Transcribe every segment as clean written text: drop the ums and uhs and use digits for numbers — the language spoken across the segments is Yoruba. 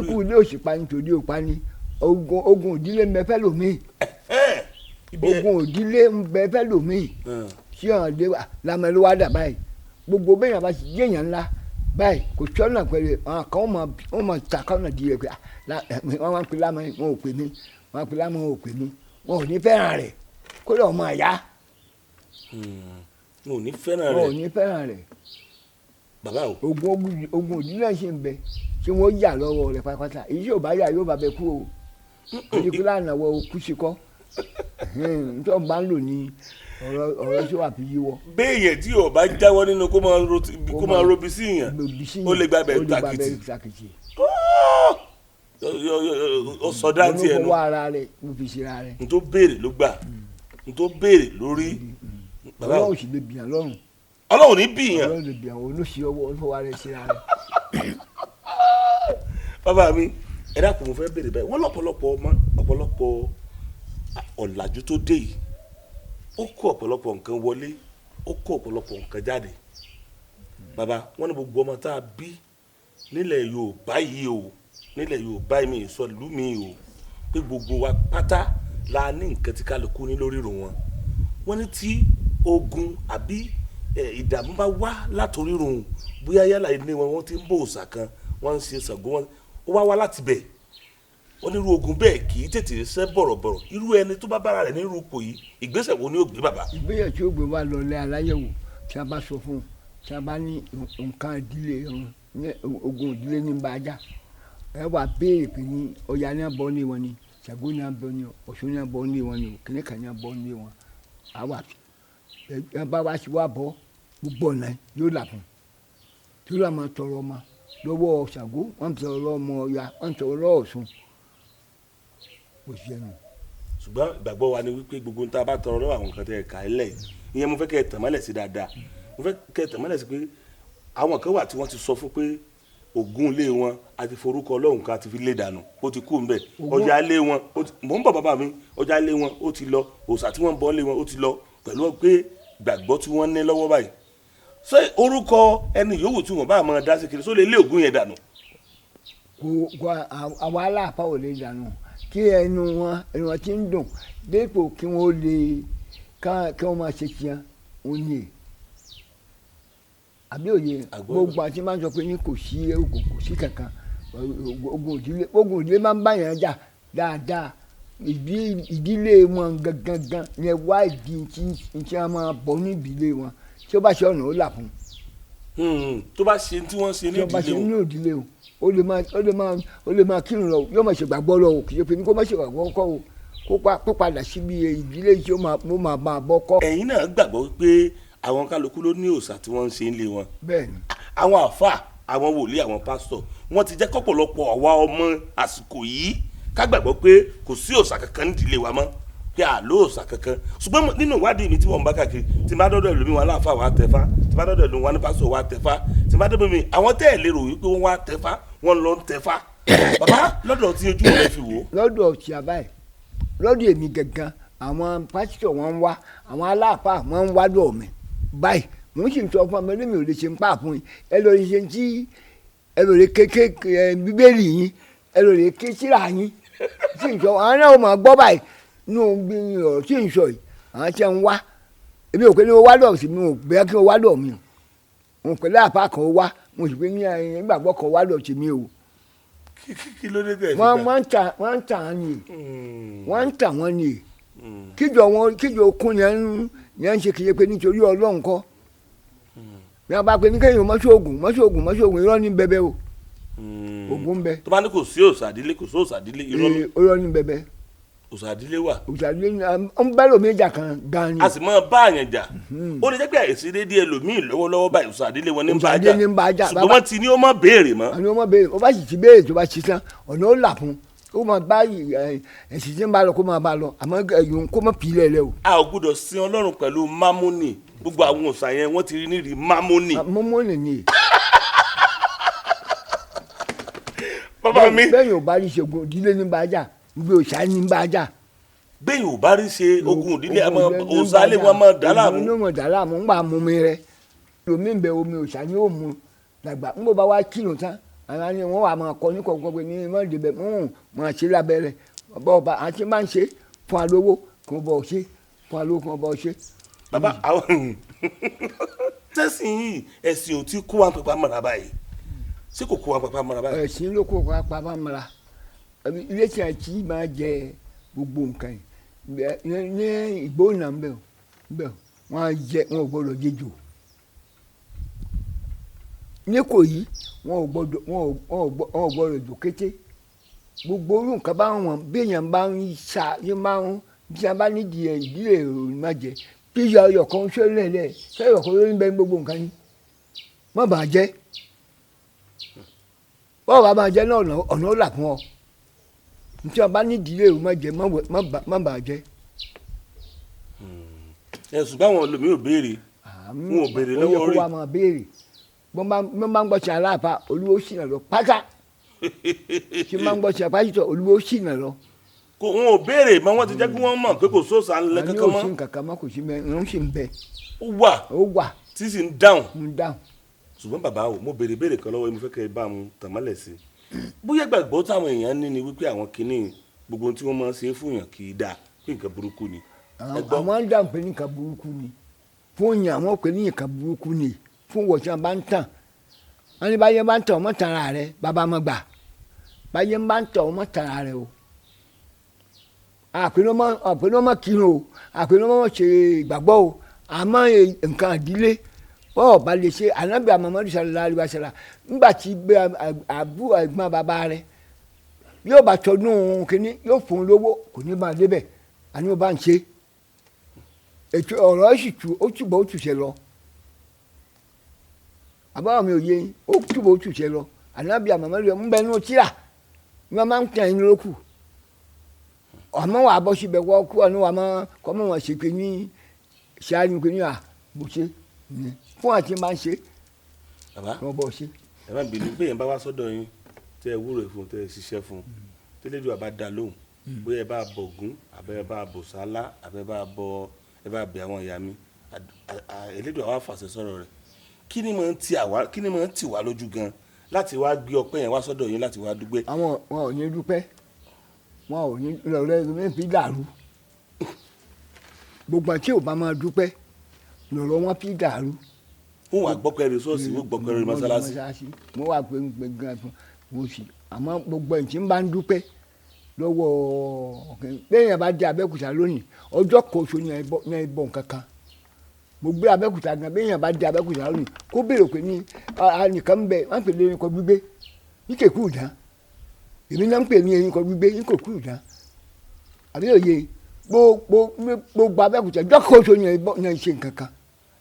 Ikú ilé òsì pa nítorí ò pa ní ogun ìdílé ń bẹ fẹ́ lòmíì. Ogun ìdílé ń bẹ fẹ́ lòmíì tí ọ̀hún dé wà lámẹ́ ló wá dà báyìí. Gbogbo bẹ́yàn bá ti jẹ́yàn ńlá báyìí, kò sọ́nà pẹ̀lú àwọn kan, wọ́n máa ta kọ́nà di rẹ̀ pé wọ́n máa ń pè lámẹ́, wọn ò pè mí, wọ́n máa ń pè lámẹ́, wọn ò pè mí. Wọn ò ní fẹ́ràn rẹ̀ kó lọ́ọ́ máa yá. Wọn ò ní fẹ́ràn Wọn ò rẹ̀. ní fẹ́ràn rẹ̀. Bàbá o. Ogun ìdílé ṣì ń bẹ tí wọ́n yà lọ́wọ́ rẹ̀ pátápátá. Èyí tí ò bá yà yóò bá bẹ kú o. Èyí kú lánàá wọ kú sí kọ́ nítorí bá ń lò ní ọ̀rọ̀ tí wàá fi yíwọ́. Béèyàn tí ò bá jáwọ́ nínú kó máa robi sí yàn, ó lè gbàbẹ̀ Ó lè gbàbẹ̀ tàkìtì. Tàkìtì. Ó sọ dáńtì ẹnu. Olóko wá ara rẹ̀ ló fi ṣe ara rẹ̀. N tó béèrè ló gbà, n tó béèrè lórí, bàbá o. Ọlọ́run sì lè bìyàn lọ́rùn. Ọlọ́run ní bìyàn. Ọlọ́run lè bìyàn, olóṣì ọwọ́ olúwa rẹ̀ ṣe ara rẹ̀. Bàbá mi, ẹ dákun, mo fẹ́ béèrè báyìí. Wọ́n lọ́pọ̀lọpọ̀ ọmọ, ọ̀pọ̀lọpọ̀ ọ̀làjú tó dé yìí, ó kó ọ̀pọ̀lọpọ̀ nǹkan wọlé, ó kó ọ̀pọ̀lọpọ̀ nǹkan jáde. Bàbá, wọ́n ní gbogbo ọmọ tá a bí nílẹ̀ Yorùbá yìí o, nílẹ̀ Yorùbá yìí, mi ì sọ ìlú mi o, pé gbogbo wa pátá la ní nǹkan tí kálukú ní lórí ìrò wọn. Wọ́n ní tí ogun àbí ìdààmú bá wá látòrí ìròhùn, bóyá yálà ilé wọn wọ́n ti ń bọ òòṣà kan, wọ́n ń ṣe Ṣàngó wọn, ó wá wá láti bẹ̀, wọ́n ní irú ogun bẹ́ẹ̀ kì í tètè ṣẹ́ bọ̀rọ̀bọ̀rọ̀. Irú ẹni tó bá bára rẹ̀ nírú ipò yìí, ìgbésẹ̀ wo ni ó gbé, bàbá? Ìgbéyàwó tí ó gbé wa lọ lé aláyẹ̀wò, tí a bá sọ fún un, tí a bá ní nǹkan ìdílé ní ogun ìdílé ní bá a já, ẹ wà béèrè pé ní Ọya ní abọ́ ní wọn ni, Ṣàngó ní abọ́ ní, Ọ̀ṣun ní abọ́ ní wọn ni, kìnìkan ní abọ́ ní wọn, àwa ẹ bá wá sí wa bọ́ gbogbo ọ̀nà yóò là fún un tí ó máa tọrọ ọmọ lọ́wọ́ Ṣàngó, wọ́n tọrọ lọ́wọ́ ọmọ Ọya, wọ́n tọrọ lọ́wọ́ Ọ̀ṣun, kò sí ẹnu. Ṣùgbọ́n ìgbàgbọ́ wa ni wípé gbogbo ń tá a bá tọrọ lọ́wọ́ àwọn nǹkan tẹ́ ẹ kà á lẹ̀ ìyẹn, mo fẹ́ kẹ́ ẹ tàn mọ́lẹ̀ sí dáadáa. Mo fẹ́ kẹ́ ẹ tàn mọ́lẹ̀ sí pé àwọn kan wà tí wọ́n ti sọ fún pé Ògún ilé wọn àti forúkọ Ọlọ́run kan àti fi lé dànù, ó ti kú ńbẹ̀. Ọjà ilé wọn, mò ń bọ̀ bàbá mi, ọjà ilé wọn ó ti lọ, òòṣà tí wọ́n ń bọ ilé wọn ó ti lọ, pẹ̀lú pé gbàgbọ́ tí wọ́n ní lọ́wọ́ báyìí. Ṣé orúkọ ẹni yòówù tí wọ́n bá máa dá sí kiri só lè lé Ògún yẹn dànù? Kò àwọn aláàfáà ò lè dànù. Kí ẹnu wọn ti ń dùn dépò kí wọ́n lè kí wọ́n máa ṣe tiẹ̀ òun ni àbí òye? Gbogbo àti máa ń sọ pé ní kò sí ogun, kò sí kankan ogun ìdílé máa ń bá yẹn jà dáadáa. Ìdílé wọn gangan ni ẹ wá ìdí tí wọ́n máa bọ̀ ní ìdílé wọn, tí ó bá ṣe ọ̀nà ó là fún un. Tó bá ṣe tí wọ́n ṣe ní Tí ó bá ṣe ìdílé wọn. Ní ìdílé o, ó lè máa kírun lọ, yóò máa ṣègbàgbọ́ lọ o. Kì í ṣe pé ní kó má ṣègbàgbọ́ kọ́ o, kó padà síbi ìdílé tí ó máa bọ́ kọ́. Ẹ̀yin náà gbàgbọ́ pé àwọn kálukú ló ní òòṣà tí wọ́n ń ṣe ń lé wọn? Bẹ́ẹ̀ni. Àwọn àfà, àwọn wòlíì, àwọn pásítọ̀, wọ́n ti jẹ́ kọ́pọ̀lọpọ̀ àwa ọmọ àsìkò yìí ká gbàgbọ́ pé kò sí òòṣà kankan nídìílé wa mọ́, pé àlọ́ òòṣà kankan. Ṣùgbọ́n nínú ìwádìí mi tí wọ́n ń bá káàkiri, tí n bá dọ́dọ̀ ẹlòmíì, wọn aláàfáà wa tẹ̀fá, tí n bá dọ́dọ̀ ẹlòmíì, wọn ní pásítọ̀ wa tẹ̀fá, tí n bá dọ́dọ̀ mi, àwọn tẹ́ ẹ̀ lérò wípé wọ́n wá tẹ̀fá, wọ́n lọ ń tẹ̀fá. Bàbá, lọ́dọ̀ tí ojú rẹ̀ fi wò ó. Lọ́dọ̀ tí a báyìí, lọ́dọ̀ èmi gangan, àwọn pásítọ̀ wọn ń wá, àwọn aláàfáà wọn ń wá dọ̀ mi báyìí. Mò ń sì sọ fún ọmọ ẹlẹ́mi ò lè ṣe ń pa fún yín. Ẹ lọ ṣe tí ẹ lọ lè kéké ẹ Bíbélì yín, ẹ lọ lè ké síra yín tí ń sọ. Àwọn náà máa gbọ́ báyìí nínú bí ọ̀rọ̀ tí ń sọ yìí. Àwọn tí ń wá, èmi ò pé ní wọ́n wá dọ̀ sí mi, ò bẹ́ẹ̀ kí wọ́n wá dọ̀ mi o. Mo pẹ̀lú àpá kan wá, mo sì pé ní ìgbàgbọ́ kan wá dọ̀ sí mi o. Kí ló dé tẹ̀ fi Wọ́n gbà? wọ́n ń tà ni, wọ́n ń tà wọ́n ni. Kíjọ wọn, kíjọ okun yẹn ń ṣe kìí ṣe pé nítorí Ọlọ́run kọ́. Bí wọ́n bá pe ní kéèyàn mọ́ṣọ́ọ̀gùn mọ́ṣọ́ọ̀gùn mọ́ṣọ́ọ̀gùn, irọ́ ní bẹ́bẹ́ o. Ògùn ń bẹ. Tó bá ní kò sí òòṣà ìdílé, kò sí òòṣà ìdílé, irọ́ ló. Irọ́ ní bẹ́bẹ́. Òòṣà ìdílé wà. Òòṣà ìdílé ń bẹ́ lómi ìjà kan gan ni. A sì máa bá àyàn jà. Ó lè jẹ́ pé àìsí déédéé ẹlòmíì lọ́wọ́lọ́wọ́ báyìí, òòṣà ìdílé wọn ní ń bá Òòṣà jà. ìdílé ní ń bá jà. Ṣùgbọ́n wọ́n ti ní ó má béèrè mọ́. Àní ó má béèrè. Ó bá sì ti béèrè, tó bá ti tán, ọ̀nà ó là fún un, ó máa bá ẹ̀sìn tí ń bá lọ, kó máa bá lọ, àmọ́ ẹ̀yìn kó má fi ilẹ̀ lẹ o. A ò gbọ́dọ̀ sin Ọlọ́run pẹ̀lú mámúnì. Gbogbo àwọn òòṣà yẹn, wọ́n ti rí nírìí mámúnì. Mọ́mọ́nì ni. Bàbá mi. Bẹ́ẹ̀ yóò bá rí ṣègùn ìdílé ní bá jà, gbé òòṣà ní bá jà. Bẹ́ẹ̀ yóò bá rí ṣe ogun ìdílé, òòṣà ilé wọn máa dà láàmú. Òun ló mọ̀ dà láàmú ńgbà mú mi rẹ lomi ń bẹ, omi òòṣà ni ó mu dàgbà ńgbò bá wá kírun tán. Àwọn ni wọ́n wà máa kọ ní kọ̀ọ̀kan pé ní mọ̀ débẹ̀ mọ̀ ṣe lábẹ́rẹ́ bọ́ọ̀ba àti máa ń ṣe fún alówó kò bọ̀ ṣe fún alówó kò bọ̀ ṣe. Bàbá, àwọn tẹ́sìn yìí, ẹ̀sìn ò tí kó wa pàpà mọ́ra báyìí? Ṣé kò kó wa pàpà mọ́ra báyìí? Ẹ̀sìn ló kó wa pàpà mọ́ra. Ilé tí a ti máa jẹ gbogbo nǹkan yìí ní ìgbóhùnà ń bẹ̀ ń bẹ̀, wọ́n á jẹ, wọn ò gbọ́dọ̀ jẹjò ní kò yí, wọn ò gbọ́dọ̀ jò kété. Gbogbo orú nǹkan bá wọn béèyàn bá ń sa yín máa ń bí a bá nídìí ẹ̀ ìdílé èrò má jẹ píyà ọyọ̀ kan sẹ́lẹ̀ lẹ̀ sẹ́yọ̀ kan ló ń bẹ gbogbo nǹkan yín má bàa jẹ́. Bọ́ọ̀ bá máa jẹ́ náà, ọ̀nà ó là fún ọ. Ntí wọn bá nídìí èrò má jẹ, má bàa jẹ́. Ẹ ṣùgbọ́n àwọn olùmí ò béèrè, wọn ò béèrè lọ́wọ́ Ó yẹ rí. kó wa máa béèrè. Bọ́n bá ń gbọ́ sí aláàfáà, olúwo sì nà lọ pátá. Tí máa ń gbọ́ sí apásítọ̀, olúwo sì nà lọ. Kò, wọn ò béèrè mọ́. Wọ́n ti jẹ́ kí wọ́n mọ̀ pé kò sóòsà ńlẹ̀ Àní kankan ò mọ́. Sí nǹkan kan mọ́, kò sí mẹ́ ń sì ń bẹ. Ó wà. Ó wà. Tí sì ń dáhùn. Ń dáhùn. Ṣùgbọ́n bàbá o, mo béèrè béèrè kan lọ́wọ́ yín, mo fẹ́ kẹ́ ẹ bá mu tàmálẹ̀ sí i. Bóyá gbàgbọ́ táwọn èèyàn ní ni wípé àwọn kinní gbogbo tí wọ́n máa ń ṣe fún yàn kì í dáa, pé nǹkan burúkú ni. Ẹ gbọ́. Àwọn ń dáhùn pé nǹkan burúkú ni fún yàn, àwọn pé nǹkan burúkú ni fún wọ̀ tí wọ́n bá ń tàn. Wọ́n ní báyẹn bá ń tàn ọmọ tàn ara rẹ, bàbá mọ̀ gbà báyẹn bá ń tàn ọmọ tàn ara rẹ o. Àpè ní ọmọ kírun o, àpè ní ọmọ ṣe ìgbàgbọ́ o, àmọ́ nǹkan àdílé bọ́ọ̀ bá lè ṣe. Ànábì Muhammadu sallallahu alaihi wasallam, ńgbà tí gbé àbú ẹ̀gbọ́n bàbá rẹ yóò bá tọdún kínní, yóò fún un lówó, kò ní máa débẹ̀. Àní ó bá ń ṣe ètò ọ̀rọ̀ sì tù, ó túbọ̀ ó tùṣẹ́ lọ. Àbáwọ̀ mi ò yé yín, ó túbọ̀ ó tùṣẹ́ lọ. Ànábì Muhammadu ń bẹ nínú tíra, wọ́n máa ń tẹ̀ ẹ́ lókù, àmọ́ wàá bọ́ síbẹ̀ wọ́n kú ọ̀nà wàá mọ́ kọ́ mọ́ wọn ṣe pé ní ṣáájú pé ní à bó ṣe fún àti máa ń ṣe. Bàbá, wọ́n bọ́ ṣe. ẹ má bínú pé yẹn bá wá sọ́dọ̀ yín, tẹ́ ẹ wúrò fún, tẹ́ ẹ ṣiṣẹ́ fún, tẹ́lẹ̀dùn àbá dá lóhùn, bóyá ẹ bá bọ̀ Ògún, àbẹ́ ẹ bá bọ̀ sálá, àbẹ́ ẹ bá bọ̀, ẹ bá bẹ̀ àwọn ìyá mi, Elédùà wá fàṣẹ sọ̀rọ̀ rẹ̀, kí ni máa ń ti àwa, kí ni máa ń tì wá lójú gan láti wá gbé ọpẹ́ yẹn wá sọ́dọ̀ yín láti wá dúpẹ́? Àwọn wọn ò ní dúpẹ́, wọn ò ní lọ́rẹ́ mi fi dàrú. Gbogbo àti ò bá máa dúpẹ́ lọ́rọ̀ wọn fi dàrú. Wọ́n wà gbọ́pẹ́ rẹ̀ ṣọ́ọ̀ṣì, wọ́n gbọ́pẹ́ rẹ̀ mọ́sálásí. Mo wà pé pé gan fún mo sì, àmọ́ gbogbo ẹ̀ tí ń bá ń dúpẹ́ lọ́wọ́ ọ̀kẹ́ lẹ́yìn bá dé Abẹ́òkúta lónìí, ọjọ́ kan oṣù ní ẹbọ nǹkan kan. Mo gbé Abẹ́òkúta gan. Bẹ́yìn bá dé Abẹ́òkúta lónìí, kó béèrè pé ní nìkan ń bẹ wọ́n pè ní eyín kọ gbígbé ní kèkú ìdán. Èmi náà ń pè ní eyín kọ gbígbé ní kèkú ìdán, àbí òye? Gbogbo gbogbo Abẹ́òkúta, ọjọ́ kan oṣù ní ẹbọ ní ṣe nǹkan kan.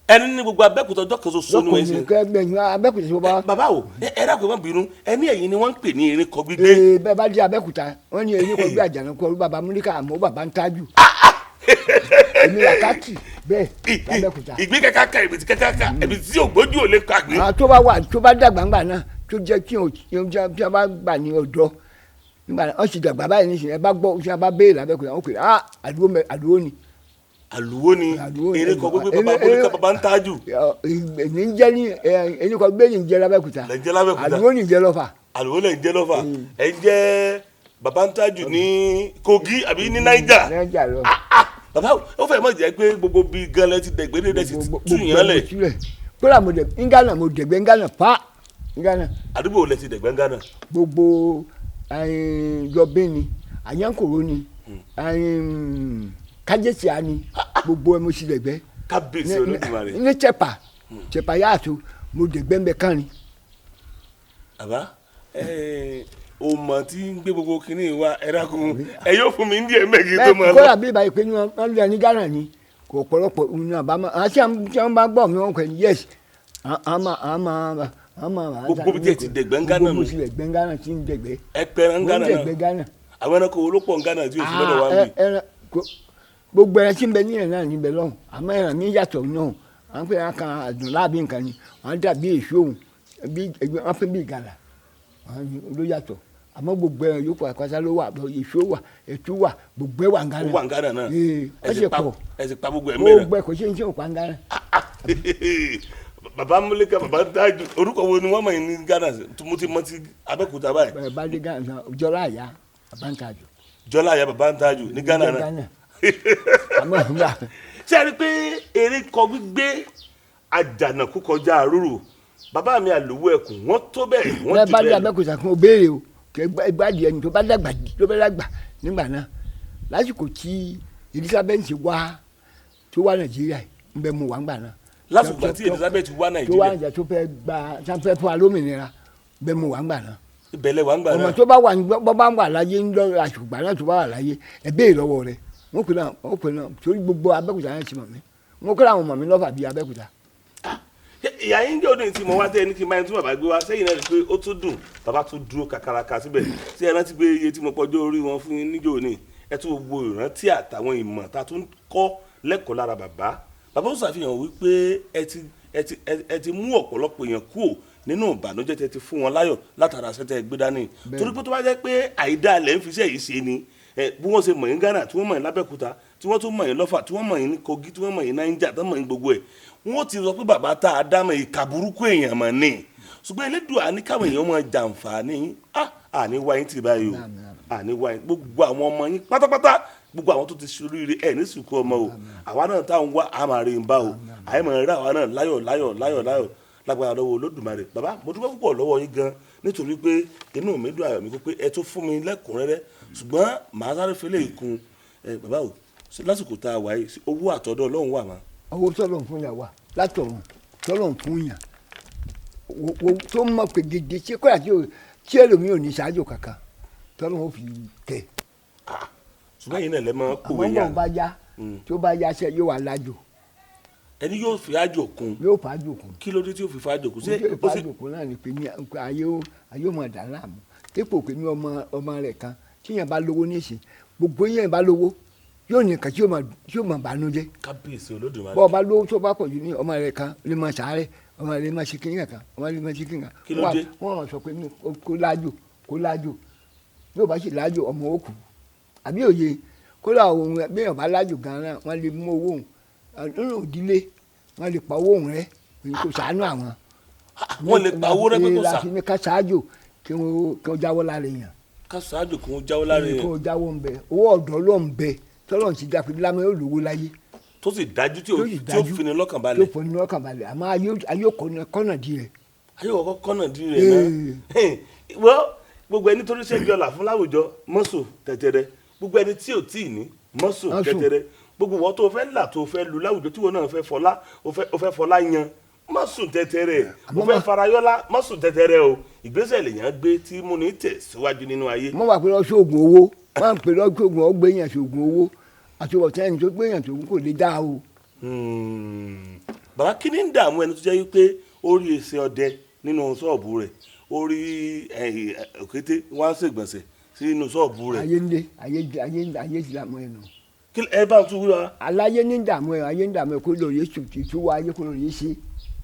Ẹni ní gbogbo Abẹ́òkúta, ọjọ́ kan ṣoṣo ni wọ́n ṣe. Lọ́kùnrin Abẹ́òkúta tó bá. Bàbá o, ẹ dákun, ẹ má bínú, ẹni ẹ̀yin ni wọ́n ń pè ní erin kọ gbígbé? Ee, bẹ́ẹ̀ bá dé Abẹ́òkúta, wọ́n ní eyín kọ gbé àjànàkú ọdún bàbá múlíkà, àmọ́ bàbá ń tájù èmi làkàtì bẹ́ẹ̀ l'Abẹ́òkúta. Ìgbín kàkàkà, ìbìtì kàkàkà, ẹbí tí ògbójú ò lè kàgbé. Àwọn tó bá wà, tó bá dàgbà ńgbà náà, tó jẹ́ kí o tí a bá gbà ní ọ̀dọ́ nígbà náà, wọ́n sì dàgbà báyìí nísìnyí. Ẹ bá gbọ́ tí a bá béèrè l'Abẹ́òkúta, wọ́n pè é, ah, àdúgbò mẹ àdúgbò ni. Àlùwò ni. Àlùwò ni. Erin kọ gbígbé bàbá múlíkà, bàbá ń tájù. Ní jẹ́ ní eyín kọ gbé ní jẹ́ l'Abẹ́òkúta. Lẹ́ ń jẹ́ l'Abẹ́òkúta. Àdúgbò ní jẹ́ lọ́fà. Àlùwò lẹ́ ń jẹ́ lọ́fà, ẹ̀ ń jẹ́ bàbá ń tájù ní Kogi àbí ní Niger? Niger lọ. Bàbá, ó fẹ́ mọ̀ jẹ́ pé gbogbo bíi gan lẹ ti dẹ̀gbẹ́ ní ẹ̀ sì tún yàn lẹ̀. Kódà mo dẹ̀ ń Ghana, mo dẹ̀gbẹ́ ń Ghana pa ń Ghana. Àdúgbò lẹ ti dẹ̀gbẹ́ ń Ghana? Gbogbo Yọbí ni, Àyànkòrò ni, Kájẹ́síà ni, gbogbo ẹ mo sì dẹ̀gbẹ́. Kábíyèsí Olódùmarè. Ní Tẹ̀pà, Tẹ̀pà yáàtò, mo dẹ̀gbẹ́ ń bẹ kánrin. Bàbá o mọ̀ tí ń gbé gbogbo kinní wa, ẹ dákun, ẹ yóò fún mi ní díẹ̀ mẹ́kì tó máa lọ. Kódà bí ìbáyìí pé ní wọ́n lé ní Ghana ni kò pọ̀lọpọ̀ ní àbámọ̀ àti tí wọ́n bá gbọ́ mi, wọ́n kọ́ yes, àmà àmà àmà. Gbogbo bí tiẹ̀ ti dẹ̀gbẹ́ ń Ghana Gbogbo nù. bí tiẹ̀ dẹ̀gbẹ́ ń Ghana ti ń dẹ̀gbẹ́. Ẹ pẹran ń Ghana Mo ń náà? dẹ̀gbẹ́ Ghana. Àwọn ẹranko wo ló pọ̀ ń Ghana tí o sì lọ́dọ̀ wa ń bì? Gbogbo ẹran tí ń bẹ nílẹ̀ náà níbẹ̀ lọ́hùn, àmọ́ ẹran mi yàtọ̀ náà. À ń pè é kan àdùn láàbí nǹkan ni wọ́n dàbí èso òun bí wọ́n fẹ́ bí ìgalà ló yàtọ̀, àmọ́ gbogbo ẹran yòókù àkọsá ló wà, èso wà, ètú wà, gbogbo ẹ wà ń Ghana. Ó wà ń Ghana náà. Ee, Ẹ ó sì sì pa pọ̀. Ẹ sì pa gbogbo ẹ̀ mẹ́rin. Gbogbo ẹ, kò sí ní tí ò pa ń Ghana. Bàbá Múlíkà, bàbá Tájù, orúkọ wo ni wọ́n mọ̀ yín ní Ghana sí? Mo ti mọ ti Abẹ́òkúta báyìí. Bẹ́ẹ̀ bá dé Ghana, Jọlá Àyà bàbá ń Tájù. Jọlá Àyà bàbá ń Tájù ní Ghana náà. Ghana. Àmọ́ ìgbà Ṣé ẹ rí i pé eré kọ gbígbé àjànàkú kọjá àrúrù, bàbá mi àlòwú ẹkùn, wọ́n tó bẹ́ẹ̀, wọ́n bẹ́ẹ̀ jù bá dé bẹ́ẹ̀ lọ. Abẹ́òkúta kún, o béèrè o, kẹ gbádìí ẹni tó bá dàgbà, tó bá dàgbà nígbà náà, lásìkò tí Elizabeth wá, tó wá Nàìjíríà yìí, ń bẹ mu wà ńgbà náà. Lásìkò ìgbà tí Elizabeth wá tó wá Nàìjíríà. Nàìjíríà, tó fẹ́ gba, tó fẹ́ fún wa lómìnira, ń bẹ mu wà ńgbà náà. Ìbẹ̀lẹ̀ wà ń gbà Ọmọ náà. tó bá wà ní bọ́ bá ń wà láyé ń lọ àṣùgbà náà, tó bá wà láyé, ẹ béèrè lọ́wọ́ rẹ̀, wọ́n pè náà, wọ́n pè náà, torí gbogbo Abẹ́òkúta náà ti mọ̀ mí, wọ́n kọ́ làwọn mọ̀ mí lọ́fà bíi Abẹ́òkúta. Ìyá yín jẹ́ òde tí mo wá tẹ́ ẹni kí n máa ń tún bàbá gbé wá sẹ́yìn náà, rí i pé ó tún dùn, bàbá tún dúró kakaraka síbẹ̀. Tí ẹ rántí pé iye tí mo pọ́jọ́ orí wọn fún yín níjó ní ẹ tún gbogbo ìrántí àtàwọn ìmọ̀ tá a tún kọ́ lẹ́kọ̀ọ́ lára bàbá. Bàbá ó ṣàfihàn wípé ẹ ti mú ọ̀pọ̀lọpọ̀ èèyàn kúò nínú ìbànújẹ́, tẹ ti fún wọn láyọ̀ látara ṣẹ́tẹ́ gbé dání. Torí pé tó bá jẹ́ pé àìdá lẹ́ ń fi iṣẹ́ yìí ṣe ni ẹ, bí wọ́n ṣe mọ̀ yín Ghana, tí wọ́n mọ̀ yín l'Abẹ́òkúta, tí wọ́n tún mọ̀ yín lọ́fà, tí wọ́n mọ̀ yín ní Kogi, tí wọ́n mọ̀ yín Niger, tí wọ́n mọ̀ yín gbogbo ẹ̀, wọ́n ti sọ pé bàbá tá a dámọ̀ ìka burúkú èèyàn mọ̀ ní. Ṣùgbọ́n Elédùà ní káwọn èèyàn máa jàǹfààní yín. Ah, àní wá yín tì báyìí o, àní wá yín. Gbogbo àwọn ọmọ yín pátápátá, gbogbo àwọn tó ti ṣoríire, ẹ̀ ní sìnkú ọmọ o. Àwa náà táwọn wá àmàrin ń bá o, àyè rí àwa náà láyọ̀ láyọ̀ láyọ̀ láyọ̀ lágbára lọ́wọ́ Olódùmarè. Bàbá, mo dúpẹ́ púpọ̀ lọ́wọ́ yín gan, nítorí pé inú mi dùn, ayọ̀ mi kó pé ẹ tó fún mi lẹ́kùnrẹ́rẹ́. Ṣùgbọ́n màá sáré fẹlẹ́ ìkun ẹ bàbá o. Ṣé lásìkò tá a wà yìí, owó àtọ̀dọ̀ Ọlọ́run wà má? Owó tọ́lọ̀ fún yàn wà látọ̀run, tọ́lọ̀ fún yàn tó mọ̀ pé gidi tí kọ́ra tí ẹlòmíì ò ní ṣáájú kankan, tọ́lọ̀ ó fi tẹ̀. Ṣùgbọ́n yìí náà lẹ́ máa kówé Àmọ́ yá. bọ́n bá yá, tó bá yá sẹ́, yóò wà lájò. Ẹni yóò fi ájò kún? Yóò fàájò kún. Kí ló dé tí yóò fi fàájò kún? Ṣé Ṣé ó sì fàájò kún náà ni pé ní ayé ó, ayé ó mọ̀ dá láàmú dípò pé ní ọmọ ọmọ rẹ̀ kan tíyẹn bá lówó nísìn, gbogbo yẹn bá lówó, yóò ní nǹkan tí yóò máa bànújẹ́. Kábíyèsí Olódùmarè. Bọ́ ọ bá lówó tó bá pọ̀ jù, ní ọmọ rẹ̀ kan lè máa sàárẹ̀, ọmọ rẹ̀ lè máa ṣe kíní kan, ọmọ rẹ̀ lè máa ṣe kíní kan. Kí ló dé? Wọ́n máa sọ pé ní kó lájò, kó lájò. Yóò bá sì lájò, ọmọ ó kù àbí òye kódà òun bí èèyàn bá lájò gan-an, wọ́n lè mú owó òun nínú ìdílé, wọ́n lè pa owó òun rẹ́ kò sàánú àwọn. Wọ́n lè pa owó rẹ́ pé kò sà. Láti ní ká ṣáájò kí wọ́n jáwọ́ lára èèyàn. Ká ṣáájò kí wọ́n jáwọ́ lára Kí èèyàn. wọ́n jáwọ́ ń bẹ. Owó ọ̀dọ́ ló ń bẹ tọ́lọ̀ ti dá pé lámẹ́ yóò lówó láyé. Tó sì dájú, tí ó Tó sì tí ó dájú. fini lọ́kàn Tó balẹ̀. foni lọ́kàn balẹ̀, àmọ́ ayé kọ́nà di rẹ̀. Ayé kọ̀ọ̀kan kọ́nà dín rẹ̀ náà. Wọ́n gbogbo ẹni tó ní ṣẹ́gi ọ̀la fún láwùjọ mọ́sù tẹ̀tẹ̀rẹ̀, gbogbo ẹni tí ò tí ì ní mọ́sù Mọ́sù. tẹ̀tẹ̀rẹ̀, gbogbo wọn tó fẹ́ là, tó fẹ́ lu láwùjọ, tí wọn náà fẹ́ fọlá, ó fẹ́ fọlá yan, mọ́sù tẹ̀tẹ̀rẹ̀, ó Àmọ́ fẹ́ farayọ́lá, mọ́sù tẹ̀tẹ̀rẹ̀ o. Ìgbésẹ̀ lèèyàn gbé tí múni tẹ̀ síwájú nínú ayé. Mo wà pé lọ sóògùn owó, wọ́n pè lọ sóògùn, ó gbé yàn sóògùn owó àti ọ̀tẹ́ ẹni tó gbé yàn sóògùn kò lè dá o. Bàbá, kí ni ń dààmú ẹni tó jẹ́ wípé ó rí èsì ọdẹ nínú ṣọ́ọ̀bù rẹ̀, ó rí òkété wọ́n á ṣègbọ̀nsẹ̀ sínú ṣọ́ọ̀bù rẹ̀? Ayé ń lé ayé, ayé, ayé ti dààmú ẹnu. Kí ẹ bá ń tún wúra. Aláyé ní dààmú ẹ, ayé ń dààmú ẹ, kó lọ yé tù wá ayé, kó lọ yé ṣe.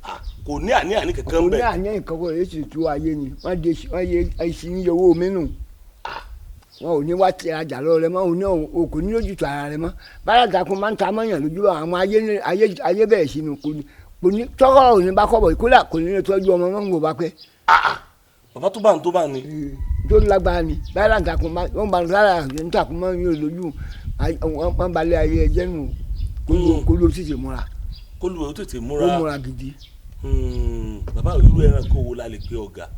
Ah, kò ní àní àní kankan Kò ní bẹ́ẹ̀. àní nǹkan, kó lọ yé tù ayé ni wọ́n de, wọ́n yé ẹṣin ní owó mi nù. Wọn ò ní wá ti rajà lọ rẹ mọ́, òun náà o kò ní lójútu ara rẹ mọ́. Bára takun máa ń ta mọ́yàn lójú àwọn ayé ayé ayé bẹ́ẹ̀ sínú, kò ní tọ́kọ̀ ò ní bá kọ́ bọ̀, kódà kò ní lè tọ́jú ọmọ mọ́ ń wò bá pẹ́. Bàbá, tó bá ń tó bá ní. Tó lágbára ni bára takun máa wọ́n bá lára ń takun mọ́ yóò lójú wọ́n balẹ̀ ayé ẹjẹ́ nù, kó ló sì ṣe múra. Kó lu ẹ̀ ó tètè Kó múra. Múra gidi. Bàbá, irú ẹranko wo la lè pe ọ̀gá?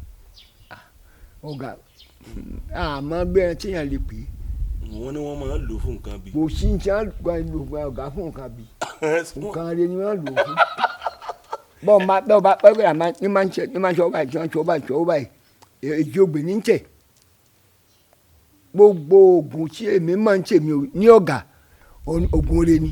Ọ̀gá, àmọ́ bẹ́ẹ̀ tíyàn lè pè é. Wọ́n ní wọ́n máa ń lò fún nǹkan bí. Kò sí ní tí wọ́n lò ọ̀gá fún nǹkan bí, nǹkan rẹ ni wọ́n lò fún. Bọ́ọ̀ bá pẹ́pẹ́ àmà ní máa ń ṣe, ní máa ń ṣe ọba ìṣọ́ ṣe ọba ìṣọ́ ọba yìí, èjì ògbè ní tẹ̀. Gbogbo oògùn tí èmi máa ń tèmi ní ọ̀gá, oògùn rẹ ni.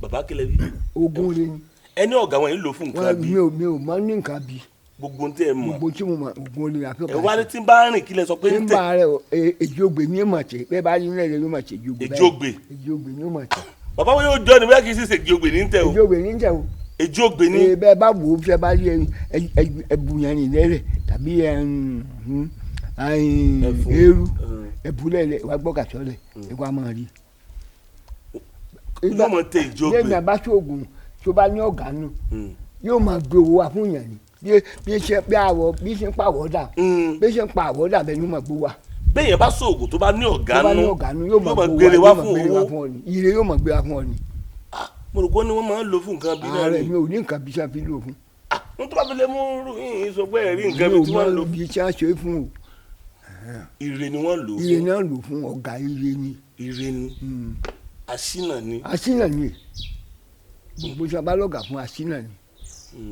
Bàbá, kílẹ̀ bí. Oògùn rẹ ni. Ẹni ọ̀gá wọn yìí lò fún nǹkan Wọ́n bí. mi ò máa ń ní nǹkan bí. Gbogbo ohun tí ẹ mọ̀. Gbogbo tí mo mọ̀, oògùn rẹ ni àfi Ẹ wá ní tí ń bá rìn, kílẹ̀ sọ pé tí ń ń tẹ̀. bá rẹ èjì ògbè ní mọ̀ tẹ̀, bẹ́ẹ̀ bá rí nílẹ̀ yóò mọ̀ tẹ̀ èjì ògbè Èjì báyìí. ògbè. Èjì ògbè ní mọ̀ tẹ̀. Bàbá wọn yóò jọ ni bóyá kì í sì ṣe èjì ògbè ní tẹ̀ o. Èjì ògbè ní tẹ̀ o. Èjì ògbè ní. Ee, bẹ́ẹ̀ bá wò ó, fẹ́ bá rí ẹbù yẹn ní lẹ́rẹ̀ tàbí Ẹfun. eérú ẹbù lẹ́lẹ̀, wàá gbọ́ kàtọ́ lẹ̀, ẹ wàá máa rí. Yóò mọ̀ tẹ èjì ògbè. Lẹ́yìn àbá sóògùn tó bá ní ọ̀gá nù, Yóò máa gbé owó wa fún yàn ni bí ṣe bí àwọ̀ bí ṣe ń pa àwọ̀ dà, bí ṣe ń pa àwọ̀ dà bẹ́ẹ̀ ni ó máa gbé wa. Bẹ́ẹ̀ yẹn bá sóògùn tó bá ní ọ̀gá tó bá ní nú, ọ̀gá nú, yóò máa yóò máa gbé gbére wa wá yóò máa fún gbére wá owó. fún ọ ni, ire yóò máa gbé wa fún ọ ni. Ah, mo rò pé ní wọ́n máa ń lò fún nǹkan bí náà Ààrẹ ni. mi ò ní nǹkan bí sáfi lò fún. Ah, n tó bá fi lè mú rú yìnyín sọ pé ẹ̀rí nǹkan Mi bí ò tí wọ́n ń mọ lò. ibi tí a ṣe é fún o. Ire ni wọ́n lò Ire fún. náà lò fún ọ̀gá, ire ni. Ire ni. Àṣínà ni. Àṣínà ni, gbogbo tí a bá lọ́gà fún, àṣínà ni.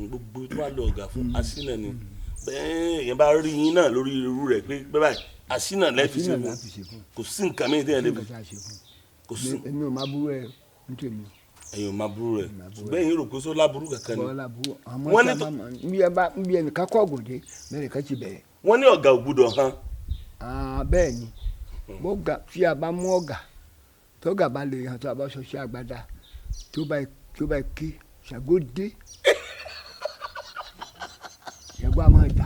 Gbogbo tó bá lọ ọ̀gá fún, àṣínà ni. Bẹ́ẹ̀ yẹn bá rí yín náà lórí irú rẹ̀ pé bẹ́ẹ̀ báyìí, àṣínà lẹ́ẹ̀fi ṣe Àṣínà fún. la fi ṣe fún. Kò sí nǹkan mìíràn téèyàn lè fi Nǹkan tí a ṣe fún. Kò sí. Èmi ò máa burú ẹ nítorí Ẹ̀yin ò máa burú rẹ̀. Máa burú. Ṣùgbọ́n ẹ̀yin rò pé só láburú kankan ni. Bọ́lá burú àmọ́ Wọ́n tí ní a bá mọ̀ níbi ẹ bá níbi ẹnìkan kọ́ ọ̀gùn dé bẹ́ẹ̀ nìkan ti bẹ̀rẹ̀. Wọ́n ní ọ̀gá ò gbúdọ̀ hàn. Ah, bẹ́ẹ̀ ni, bọ́gà tí a bá mú ọ̀gá tọ́gà bá lè hàn, tó a bá sọ sí agbada tó bá ké Ṣàngó dé, Ṣàngó a máa jà.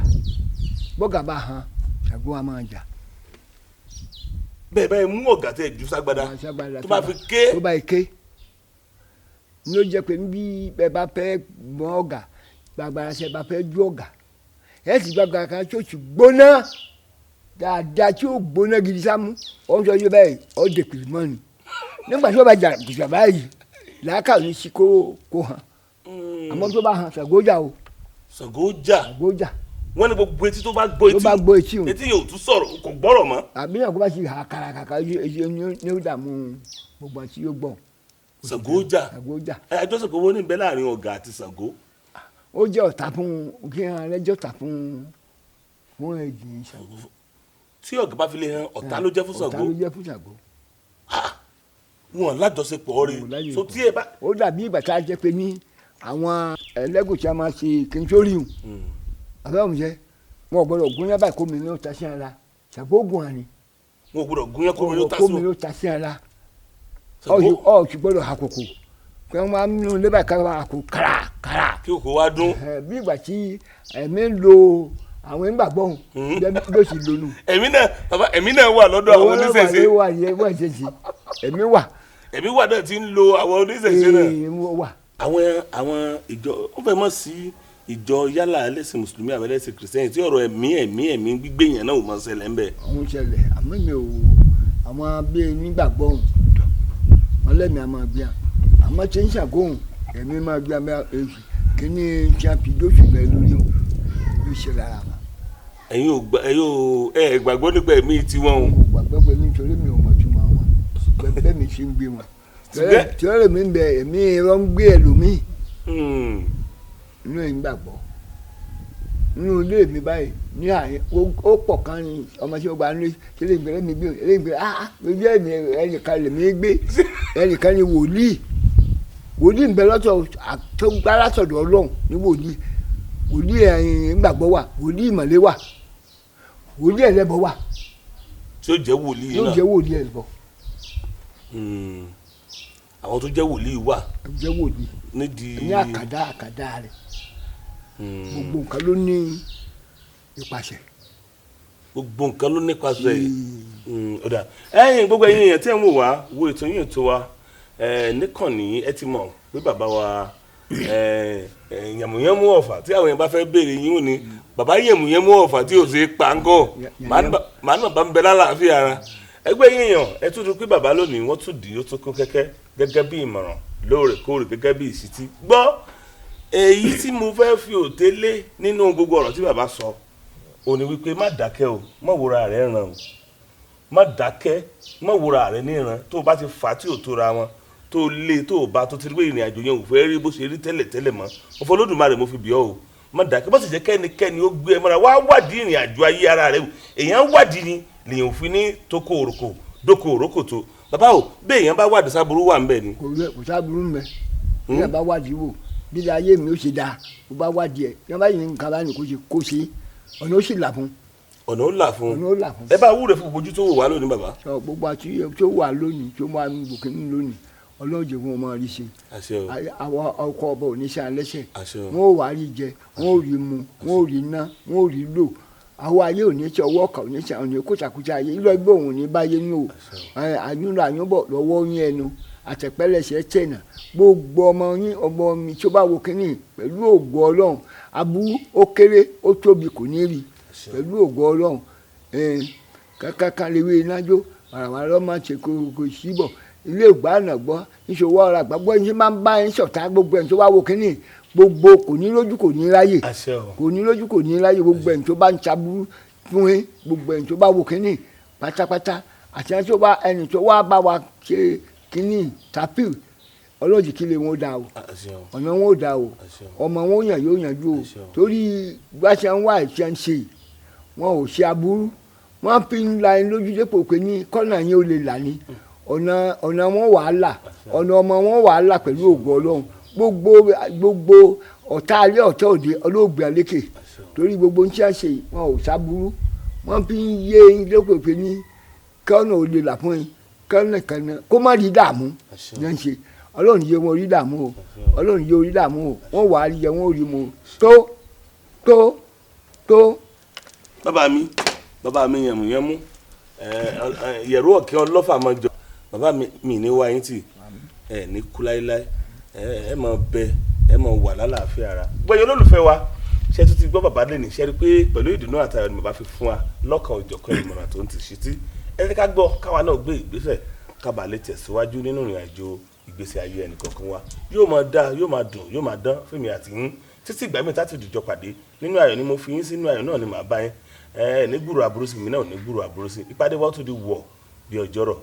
Bọ́gà bá hàn, Ṣàngó a máa jà. Bẹ́ẹ̀ báyìí mú ọ̀gá tẹ̀ jù ságbada Ságbada tó bá fi ké. Tó bá ké ní ó jẹ́ pé bí ẹ bá fẹ́ mọ ọ̀gá gbàgbára ṣe bá fẹ́ ju ọ̀gá, ẹ sì gbàgbára kan tó ti gbóná dáadáa, tí ó gbóná gidi sámú, ó ń sọ yé báyìí, ó dè pìlì mọ́ ni. Nígbà tí ó bá jà gbèsè báyìí, làákà ò ní sí kó hàn. Àmọ́ tó bá hàn, Ṣàngó jà o. Ṣàngó jà. Ṣàngó jà. Wọ́n ní gbogbo etí tó bá gbọ́ Tó etí bá gbọ́ etí o. Etí yóò tún sọ̀rọ̀, kò gbọ́rọ̀ mọ́. Àbí náà kó bá ti hà kàràkàkà ní ó dààmú gbogbo àti yóò gbọ̀n. Ṣàngó jà. Ṣàngó jà. Ẹ àjọṣepọ̀ wo ní bẹ láàrin ọ̀gá àti Ṣàngó? Ó jẹ́ ọ̀tá fún kí hàn lẹ́jọ́ ọ̀tá fún ẹ̀jìn Ṣàngó. Tí ọ̀gá bá fi lè hàn, ọ̀tá ló jẹ́ fún Ọ̀tá Ṣàngó. ló jẹ́ fún Ṣàngó. Wọn lájọṣepọ̀ rẹ̀. Wọn ò lájọṣepọ̀. So tí ẹ bá. Ó dàbí ìgbà tá a jẹ́ pé ní àwọn ẹlẹ́gùn tí a máa ṣe kìntórì hùn àbẹ́wọ̀n jẹ́ wọn ò gbọ́dọ̀ gún yábà kó mi ní ó ta sí ara. Ṣàngó gùn àní. Wọn ò gbọ́dọ̀ gún yẹn kó mi ló ta Kó sí mi wọn. ló ta sí ara. Ṣàngó Ọ̀ sì gbọ́dọ̀ àkókò kí wọ́n máa ń nú lébà ká máa kó kàrà kàrà. Kí òkú wa dún. Ẹ, bí ìgbà tí ẹ̀mí ń lo àwọn ìgbàgbọ́ hùn bí ó sì lónù. Ẹ̀mí náà, bàbá, ẹ̀mí náà wà lọ́dọ̀ àwọn oníṣẹ̀ṣe. Wà yẹ wọ́n ṣe ẹ̀mí wà. Ẹ̀mí wà náà ti ń lo àwọn oníṣẹ̀ṣe náà. Ee, wà. Àwọn ìjọ ó fẹ́ mọ̀ sí ìjọ yálà ẹlẹ́sìn mùsùlùmí àbí ẹlẹ́sìn kìrìsìtẹ́nì tí ọ̀rọ̀ ẹ̀mí ẹ̀mí ẹ̀mí gbígbé yẹn náà ò mọ̀ ṣẹlẹ̀ ń bẹ̀. Àwọn ṣẹlẹ̀, àmọ́ mi ò àwọn bíi nígbàgbọ́ hùn wọn lẹ́mìí a máa gbé a, àmọ́ tí ń ṣàgóhùn ẹ̀mí máa gbé abẹ́ èsì kíní tí a fi dóṣù bẹ́ẹ̀ lórí hùn ló ṣe lára wa. Ẹ̀yin ò gbà, ẹ̀yin ò ẹ̀ gbàgbọ́ nípa ẹ̀mí tiwọn o. Mo gbàgbọ́ pé nítorí mi ò mọ̀ túmọ̀ wọn bẹ́ẹ̀ mi ṣe ń gbé wọn. Ṣùgbọ́n- Tí mi ń bẹ ẹ̀mí irọ́ ń gbé ẹlòmíì inú ẹ̀ ń gbàgbọ́ nínú ilé mi báyìí ní àyè ó pọ̀ kan ní ọmọ tí ó gba ní ṣe lè gbé mi gbé lè gbé ah ojú ẹ̀mí ẹnìkan lè mí gbé, ẹnìkan ní wòlíì, wòlíì ń bẹ lọ́tọ̀ tó gbá látọ̀dọ̀ Ọlọ́run ní wòlíì, wòlíì ẹ̀yìn gbàgbọ́ wà, wòlíì ìmọ̀lé wà, wòlíì ẹlẹ́bọ wà. Tí ó jẹ́ wòlíì Yóò náà. jẹ́ wòlíì ẹlẹ́bọ. Àwọn tó jẹ́ wòlíì wà. Jẹ́ wòlíì. Nídìí. Ní àkàdá àkàdá rẹ̀, gbogbo nǹkan ló ní ìpàṣẹ. Gbogbo nǹkan ló nípasẹ̀. Ó dáa, ẹ̀yin gbogbo ẹ̀yin èèyàn tí ẹ̀ ń wò wá wo ètò yín, ètò wa níkànnì, ẹ ti mọ̀ pé bàbá wa yàmùyẹ́mú ọ̀fà tí àwọn èèyàn bá fẹ́ béèrè yín ò ní bàbá yàmùyẹ́mú ọ̀fà tí ò ṣe é pàǹgọ̀. Màá ní bàbá ń bẹ lálàáfíà ara ẹgbẹ́ yín èèyàn. Ẹ tún dùn pé bàbá lónìí wọ́n tún dì í, ó tún kún kẹ́kẹ́ gẹ́gẹ́ bí ìmọ̀ràn lóòrèkóòrè, gẹ́gẹ́ bí ìṣítí gbọ́. Èyí tí mo fẹ́ fi òté lé nínú gbogbo ọ̀rọ̀ tí bàbá sọ ò ní wípé má dákẹ́ o, má wòra rẹ̀ ràn o, má dákẹ́, má wòra rẹ̀ níran. Tó o bá ti fà á tí ò tóra wọn, tó o lé tó o bá tó ti rí pé ìrìn àjò yẹn ò fẹ́ rí bó ṣe rí tẹ́lẹ̀ tẹ́lẹ̀ mọ́, mo fọ Olódùmarè mo fi bì ọ́ o, má dákẹ́. Bó sì jẹ́ kẹ́nikẹ́ni ó gbé ẹ mọ́ra wá wádìí ìrìn àjò ayé ara rẹ o. Èèyàn wádìí ni lèèyàn ò fi ní toko òròkò dóko òròkò tó bàbá o. Bẹ́ẹ̀ èèyàn bá wádìí, sábúrú wà ń bẹ̀ ni. Kò rẹ kò sábúrú mẹ bí a bá wádìí wò bí ilé ayé mi ó ṣe dáa. Mo bá wádìí ẹ bí wọn bá yìí nǹkan bá ní kó ṣe kó ṣe, ọ̀nà ó sì là fún. Ọ̀nà ó là fún. Ọ̀nà ó là fún. Ẹ bá wúre fún gbogbo ojú tó wò wá lónìí, bàbá. Sọ gbogbo àti tó wà lónìí tó wà ní gòkè ní lónìí, Ọlọ́run jẹ́ fún ọmọ rí ṣe. Àṣẹ o. Àwọn ọkọ ọba ò ní ṣe alẹ́sẹ̀. Àṣẹ o. Wọn ò wá rí jẹ, wọn ò rí mu, wọn ò rí ná, wọn ò rí lò. Àwọn ayé ò ní ṣe ọwọ́ kan ò ní ṣe àwọn kòtàkùtà ayé lọ́gbọ̀n òun ní báyé ní o. Àyúnlọ àyúnbọ̀ lọ́wọ́ yín ẹnu. Àtẹ̀pẹ́lẹsẹ̀ tẹ̀nà. Gbogbo ọmọ yín, ọmọ mi tó bá wo kínní pẹ̀lú ògo Ọlọ́run, aburú ó kéré ó tóbi kò ní rí pẹ̀lú ògo Ọlọ́run. Kankan lewé inájó wàràwàrà lọ́mọ ṣe kò síbọ̀ ilé ìgbàanà gbọ́ níṣòwò ọ̀rọ̀ àgbàgbọ́ yín máa ń bá yín ṣọ̀tá. Gbogbo ẹ̀ tó bá wo kínní, gbogbo kò ní lójú, kò ní ráyè, kò ní lójú, kò ní ráyè. Gbogbo ẹ̀ tó bá ń ṣaburú fún yín, gbogbo ẹ̀ tó bá wo kínní pátápátá, àti ẹni tó bá ẹni tó wá bá wa ṣe kínní tapil ọlọ́jì, kí lè wọn dà o, ọ̀nà wọn ò dà o, ọmọ wọn ò yàn yóò yànjú o, torí gbàṣẹ ń wá ìṣe ń ṣe, wọn ò ṣe aburú, wọn fi ń la ẹni lójú dépò pé ní kọ́nà yẹn ò lè là ní ọ̀nà, ọ̀nà wọn wà á là, ọ̀nà ọmọ wọn wà á là pẹ̀lú ògo Ọlọ́run. Gbogbo gbogbo ọ̀tá alẹ́, ọ̀tá òde, olóògbé alékè, torí gbogbo ń tí a ṣe, wọn ò sábúrú, wọn fi ń yé eyín dépò pé ní kọ́nà ò lè là fún yín, kọ́nà kan kó má rí dààmú ní ń ṣe. Ọlọ́run yé wọn rí dààmú o, Ọlọ́run yé orí dààmú o, wọ́n wà á rí jẹ, wọ́n ò rí mu tó tó tó. Bàbá mi, bàbá mi, yẹ̀mùyẹ̀mú yẹ̀rú ọ̀kẹ́ ọlọ́fà máa jọ. Bàbá mi, mi ní wá yín tì, ẹ ní kú láéláé, ẹ máa bẹ, ẹ máa wà lálàáfíà ara. Gbẹ̀yìn olólùfẹ́ wa, ṣé tó ti gbọ́ bàbá lẹ́nu ṣe rí pé pẹ̀lú ìdùnnú àtayọ̀ ni bàbá fi fún wa lọ́kàn òjọ̀kan ìmọ̀ràn tó ń ti ṣe tí ẹ jẹ́ ká gbọ́, káwa náà gbé ìgbésẹ̀ kábàá lè tẹ̀síwájú nínú ìrìn àjò ìgbésí ayé ẹnì kọ̀ọ̀kan wa. Yóò máa dáa, yóò máa dùn, yóò máa dán fún mi àti yín títí ìgbà mi táti dìjọ pàdé. Nínú ayọ̀ ni mo fi yín sínú, ayọ̀ náà ni màá bá yín. Ẹ ní gbúrò àbúrò sí mi náà, ní gbúrò àbúrò sí ìpàdé wa tó di wọ̀ bí ọjọ́rọ̀.